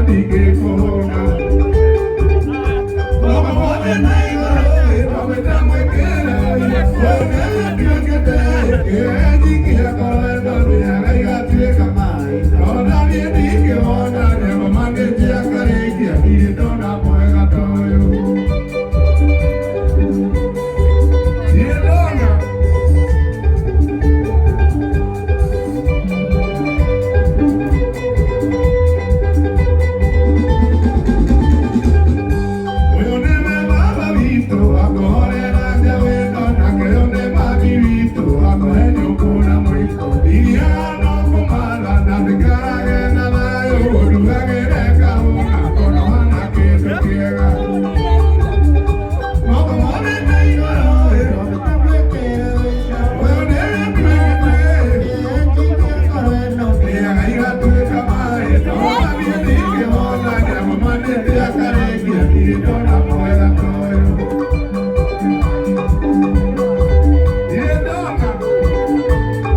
ndingĩkũhũna. Moko mothe na igũrũ, twamwĩta mwĩkĩre, ũyũ nĩwe nduĩkĩte, kĩenji kĩa ngoro ĩno ndĩaga igatuĩka maĩ. Tondũ niĩ ndingĩhona, nĩagomanĩtie akarĩkia, ndirĩ ndona mwega ta ũyũ. Ndirĩ ndona. Ũyũ nĩwe baba witũ akũhorera wĩno nake ũyũ nĩ mami witũ akũhe nyũngũ na mũiko iria no kũmatha na ndĩkarage na thayũ ũndugagĩre kahũa kono hana kĩndũ kĩega moko mothe na igũrũ ũyũ nĩwe nduĩkĩte ndĩaga igatuĩka maĩ tondũ niĩ ndingĩhona nĩagomanĩte akarĩkia ndirĩ ndona mwega ta ũyũ. Ndirĩ ndona.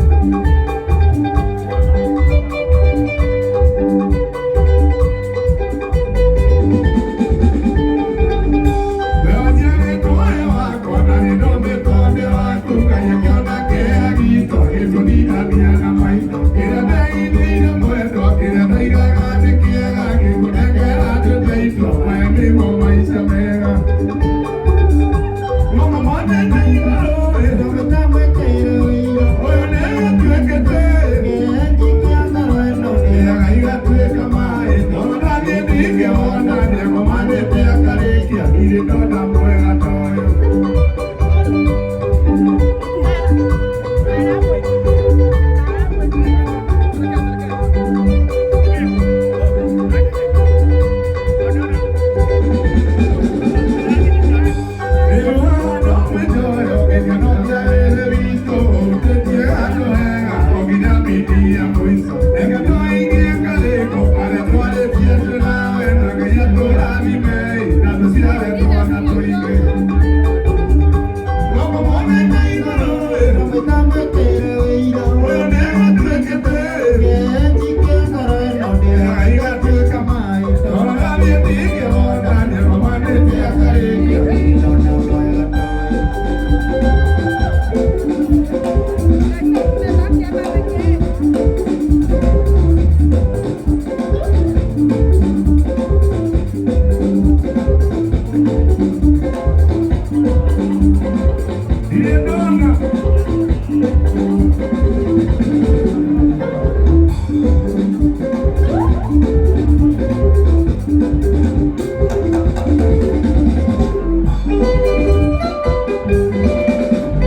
Mwega ta ũyũ.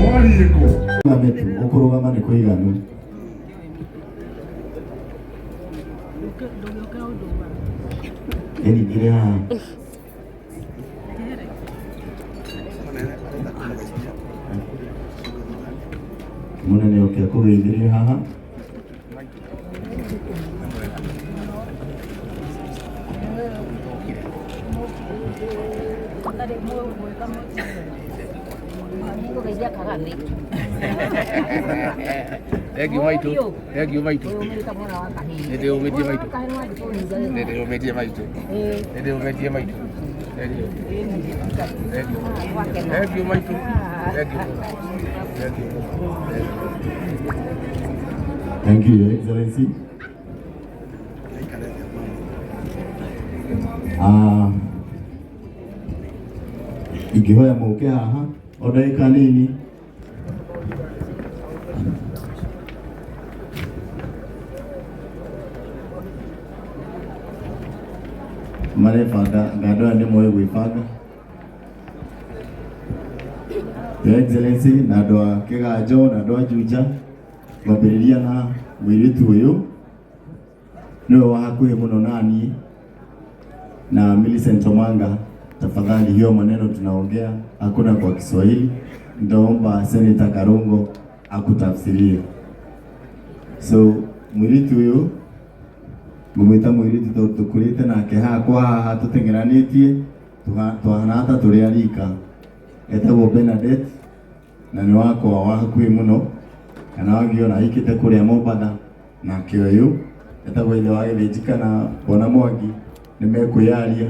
Mwarĩko. Rũgame tu, ũkũrũgama nĩ kũiganu. Ĩningĩre haha. Mũnene oke akũgeithĩrie haha. Thank you maitũ. Thank you maitũ. Nĩ ndĩũmĩtie maitũ. Nĩ ndĩũmĩtie maitũ. Nĩ ndĩũmĩtie maitũ. Thank you. Thank you. Thank you maitũ. Thank you. Thank you. Thank you, Your Excellency. Ah, ingĩhoya mũke haha o ndagĩka nini. Marebanga nga andũ aya nĩ moĩ gwĩbanga. Your Excellency na andũ a Kĩganjo na andũ a Juja ngwambĩrĩria na mũirĩtu ũyũ nĩwe wa hakuhĩ mũno naniĩ na Millicent Omanga, tafadhali, hiyo maneno tunaongea hakuna kwa Kiswahili, nitaomba Senator Karungo akutafsirie. So mũirĩtu ũyũ ngũmwĩta mũirĩtu tondũ tũkũrĩte nake haha kwa haha tũteng'eranĩtie twahana ta tũrĩ a rika, etagwo Bernadette na nĩ wakwa wa hakuhĩ mũno kana wangĩona aikĩte kũrĩa Mombatha. Nake ũyũ etagwo ithe wa Gĩthĩnji kana Bwana Mwangi. Nĩ mekwĩyaria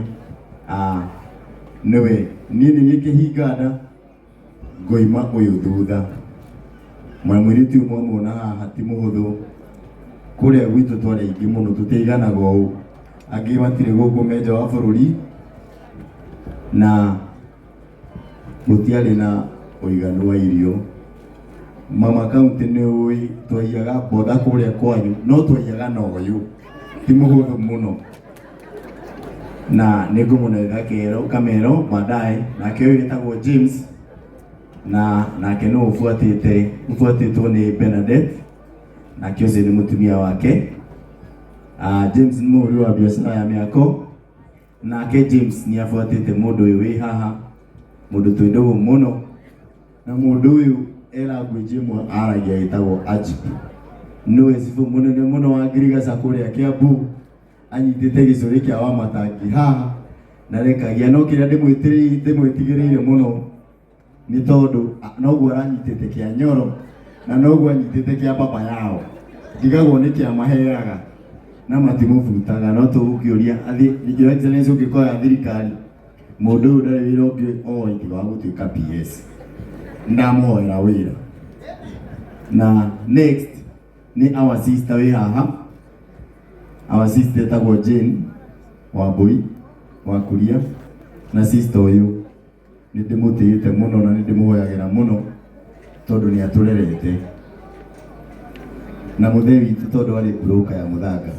nĩwe niĩ nĩ niĩ kĩhinganda ngoima ũyũ thutha. Mũirĩtu ũyũ mwamuona haha ti mũhũthũ. Kũrĩa gwitũ twarĩ aingĩ mũno, tũtiaiganaga ũũ, angĩ matirĩ gũkũ, me nja wa bũrũri, na gũtiarĩ na ũiganu wa irio. Mama county nĩ ũĩ twaiyaga mbotha kũrĩa kwanyu, no twaiyaga na ũyũ ti mũhũthũ mũno, na nĩ ngũmũnenga kero kamero baadaye. Nake ũyũ wĩtagwo James, na nake nĩ ũbuatĩte ũbuatĩtwo nĩ Bernadette, nake ũcio nĩ mũtumia wake. James nĩ mũhũri wa biacara ya mĩako. Nake James nĩ abuatĩte mũndũ ũyũ wĩ haha, mũndũ twĩ ndũgũ mũno na mũndũ ũyũ, e language ĩmwe aragia ĩtagwo Ajib. Nĩwe cibũ mũnene mũno wa Ngirigaca kũrĩa Kiambu, anyitĩte gĩcũrĩ kĩa Wamatangi haha na rekagia. No kĩrĩa ndĩmwĩtigĩrĩire mũno nĩ tondũ noguo aranyitĩte kĩa Nyoro na noguo anyitĩte kĩa baba yao, ndigagwo nĩ kĩa maheaga na matimũbutaga. No tũgũkĩũria Your Excellency, ũngĩkoya thirikari, mũndũ ũyũ ndarĩ wĩra ũngĩ oĩ tiga wa gũtuĩka PS. Ndamũhoera wĩra. Na next nĩ our sister wĩ haha. Our sister etagwo Jane Wambui wa Kuria, na sister ũyũ nĩ ndĩmũtĩĩte mũno na nĩ ndĩmũhoyagĩra mũno tondũ nĩ atũrerete na mũthee witũ, tondũ arĩ broker ya mũthanga.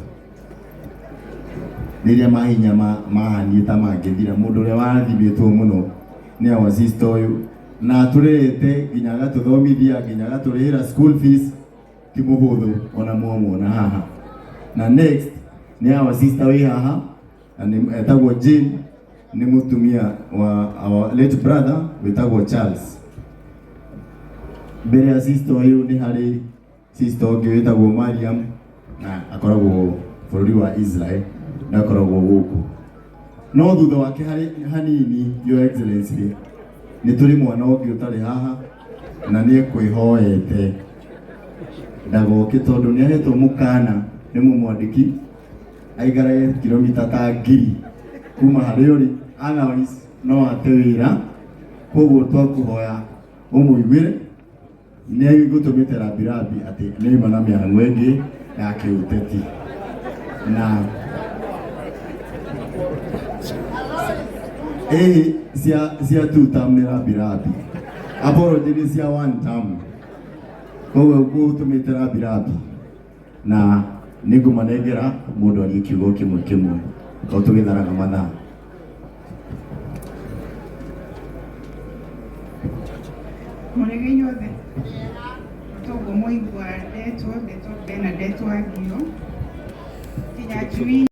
Rĩrĩa mahinya mahaniĩ ta mangĩthira, mũndũ ũrĩa warathimĩtwo mũno nĩ our sister ũyũ, na atũrerete nginya agatũthomithia, nginya agatũrĩhĩra school fees. Ti mũhũthũ ona mwamuona haha. Na next nĩ our sister wĩ haha, na nĩ etagwo Jane, nĩ mũtumia wa our late brother wĩtagwo Charles. Mbere ya sister ũyũ nĩ harĩ sister ũngĩ wĩtagwo Mariam, na akoragwo bũrũri wa Israel, ndakoragwo gũkũ. No thutha wake harĩ hanini, Your Excellency, nĩ tũrĩ mwana ũngĩ ũtarĩ haha na nĩ ekwĩhoete ndagoke tondũ nĩ ahetwo mũkana nĩ mũmwandĩki aikarage kilomita ta 1000 kuma harĩa ũrĩ, otherwise no ate wĩra. Koguo twakũhoya ũmũiguĩre, nĩ gũtũmĩte rambirambi atĩ nĩ auma na mĩhang'o ĩngĩ ya kĩũteti na ĩĩ cia two term nĩ rambirambi, apology nĩ cia one term. Koguo gũtũmĩte rambirambi na nĩ ngũmanengera mũndũ arie kiugo kĩmwe kĩmwe o tũgĩtharaga mathaa. Mũrĩge inyuothe. Toguo mwaigua ndetwo Bernadette Wangio Kinyanjui.